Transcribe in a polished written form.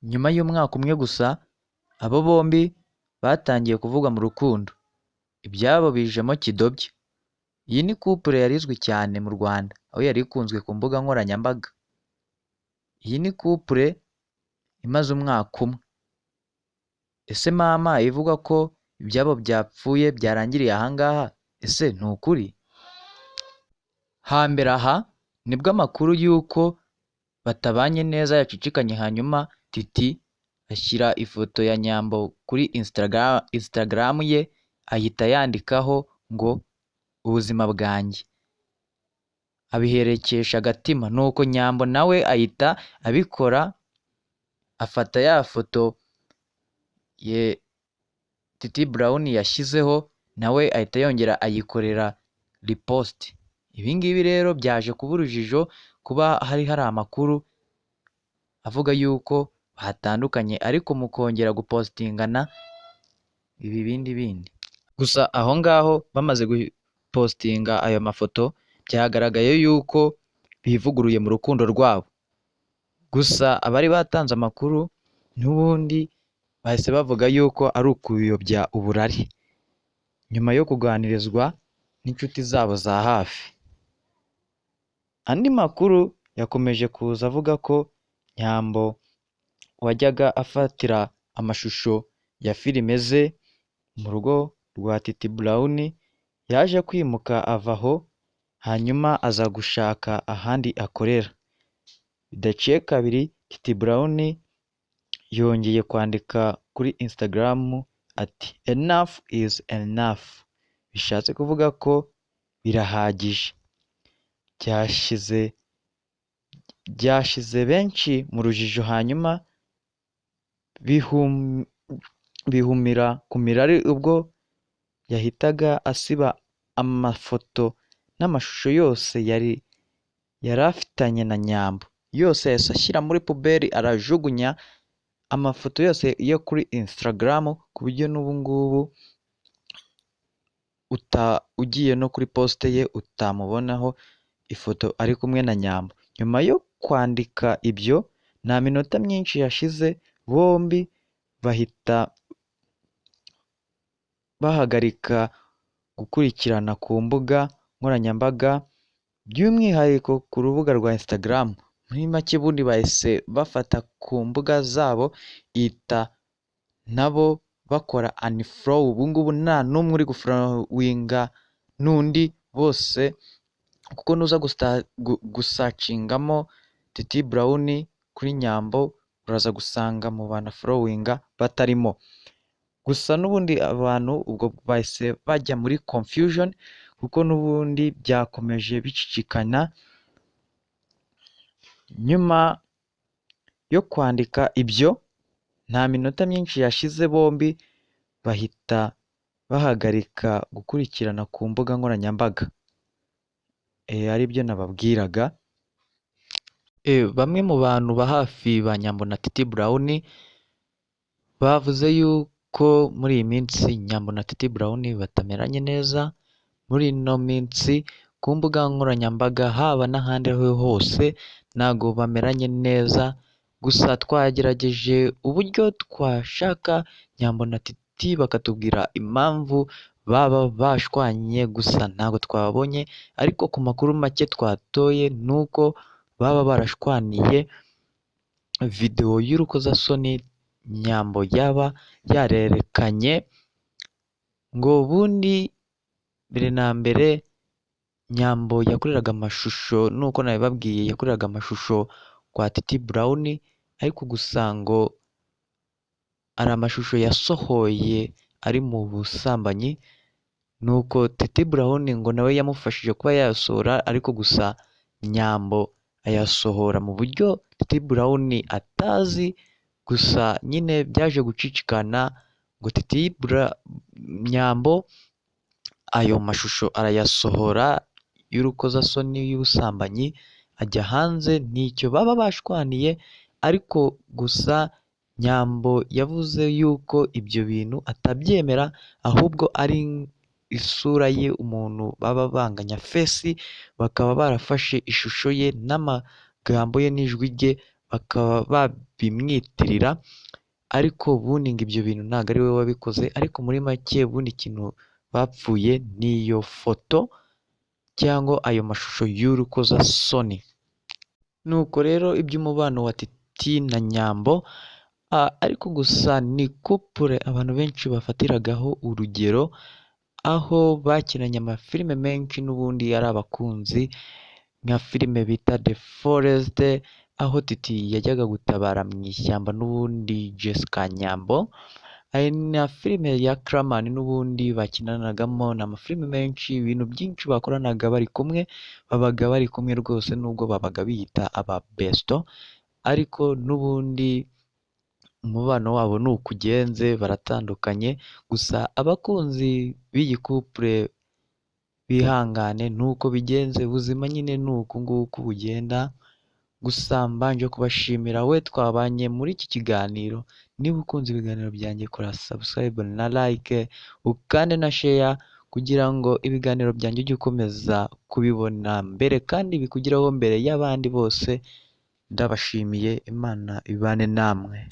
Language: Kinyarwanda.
Nyuma y'umwaka umwe gusa, abo bombi batangiye kuvugwa mu rukundo, ibyabo bijemo kidobya. Iyi ni couple yari izwi cyane mu Rwanda, aho yari ikunzwe ku mbuga nkoranyambaga. Iyi ni couple imaze umwaka umwe. Ese mama ivuga ko ibyabo byapfuye byarangiriye aha ngaha, ese ni ukuri? Hambere aha nibwo amakuru y'uko batabanye neza yacicikanye, hanyuma Titi ashyira ifoto ya Nyambo kuri Instagram ye, ahita yandikaho ngo ubuzima bwanjye, abiherekesha agatima. Nuko Nyambo nawe ahita abikora, afata ya foto ye Titi Brown yashyizeho, nawe ahita yongera ayikorera repost. Ibi ngibi rero byaje kuba urujijo, kuba hari amakuru avuga yuko batandukanye, ariko mu kongera gupostingana ibi bindi bindi. Gusa aho ngaho bamaze gupostinga ayo mafoto, byagaragaye yuko bivuguruye mu rukundo rwabo. Gusa abari batanze amakuru n'ubundi bahise bavuga yuko ari ukuyobya uburari, nyuma yo kuganirizwa n'inshuti zabo za hafi. Andi makuru yakomeje kuza avuga ko Nyambo wajyaga afatira amashusho ya filime ze mu rugo rwa Titi Brown, yaje kwimuka ava aho, hanyuma aza gushaka ahandi akorera. Bidaciye kabiri, Titi Brown yongeye kwandika kuri Instagram ati "Enough is enough", bishatse kuvuga ko birahagije. Byashize benshi mu rujijo, hanyuma bihumira ku mirari ubwo yahitaga asiba amafoto n'amashusho yose yari afitanye na Nyambo. Yose yahise ashyira muri puberi, arajugunya amafoto yose yo kuri Instagram, ku buryo n'ubu ngubu ugiye no kuri poste ye utamubonaho ifoto ari kumwe na Nyambo. Nyuma yo kwandika ibyo, nta minota myinshi yashize, bombi bahita bahagarika gukurikirana ku mbuga nkoranyambaga, by'umwihariko ku rubuga rwa Instagram. Muri make ubundi bahise bafata ku mbuga zabo, ihita nabo bakora unfollow. Ubu ngubu nta n'umwe uri gufollowinga n'undi, bose, kuko nuza gusacingamo Titi Brown kuri Nyambo, uraza gusanga mu bantu followinga batarimo. Gusa n'ubundi abantu ubwo bahise bajya muri confusion, kuko n'ubundi byakomeje bicicikana. Nyuma yo kwandika ibyo, nta minota myinshi yashize, bombi bahita bahagarika gukurikirana ku mbuga nkoranyambaga, aribyo nababwiraga. Bamwe mu bantu ba hafi ba Nyambo na Titi Brown bavuze yuko muri iyi minsi Nyambo na Titi Brown batameranye neza. Muri ino minsi ku mbuga nkoranyambaga, haba n'ahandi aho hose, ntago bameranye neza. Gusa twagerageje uburyo twashaka Nyambo na Titi bakatubwira impamvu baba bashwanye, gusa ntago twabonye, ariko ku makuru make twatoye ni uko baba barashwaniye videwo y'urukozasoni Nyambo yaba yarerekanye. Ngo ubundi mbere na mbere Nyambo yakoreraga amashusho, nuko nabibabwiye, yakoreraga amashusho kwa Titi Brown, ariko gusa ngo hari amashusho yasohoye ari mu busambanyi, nuko Titi Brown ngo nawe yamufashije kuba yayasohora, ariko gusa Nyambo ayasohora mu buryo Titi Brown atazi. Gusa nyine byaje gucicikana ngo Titi Nyambo ayo mashusho arayasohora y'urukozasoni y'ubusambanyi ajya hanze, nicyo baba bashwaniye. Ariko gusa Nyambo yavuze yuko ibyo bintu atabyemera, ahubwo ari isura ye, umuntu baba banganya face, bakaba barafashe ishusho ye n'amagambo ye n'ijwi rye bakaba babimwitirira, ariko ubundi ngo ibyo bintu ntabwo ari we wabikoze. Ariko muri make ubundi ikintu bapfuye ni iyo foto cyangwa ayo mashusho y'urukozasoni. Nuko rero iby'umubano wa Titi na Nyambo, ariko gusa ni couple abantu benshi bafatiragaho urugero, aho bakinanye amafilime menshi n'ubundi ari abakunzi, nka filime bita The Forest, aho Titi yajyaga gutabara mu ishyamba n'ubundi Jessica Nyambo. Hari na filime ya Kraman n'ubundi bakinanagamo, ni amafilime menshi, ibintu byinshi bakoranaga bari kumwe, babaga bari kumwe rwose nubwo babaga biyita aba besto, ariko n'ubundi umubano wabo ni uko ugenze, baratandukanye. Gusa abakunzi b'iyi couple bihangane, ni uko bigenze, ubuzima nyine ni uku nguku bugenda. Gusa mbanje kubashimira we twabanye muri iki kiganiro. Niba ukunze ibiganiro byanjye kora subscribe na like, ukande na share kugira ngo ibiganiro byanjye ujye ukomeza kubibona mbere kandi bikugeraho mbere y'abandi bose. Ndabashimiye, Imana ibane namwe.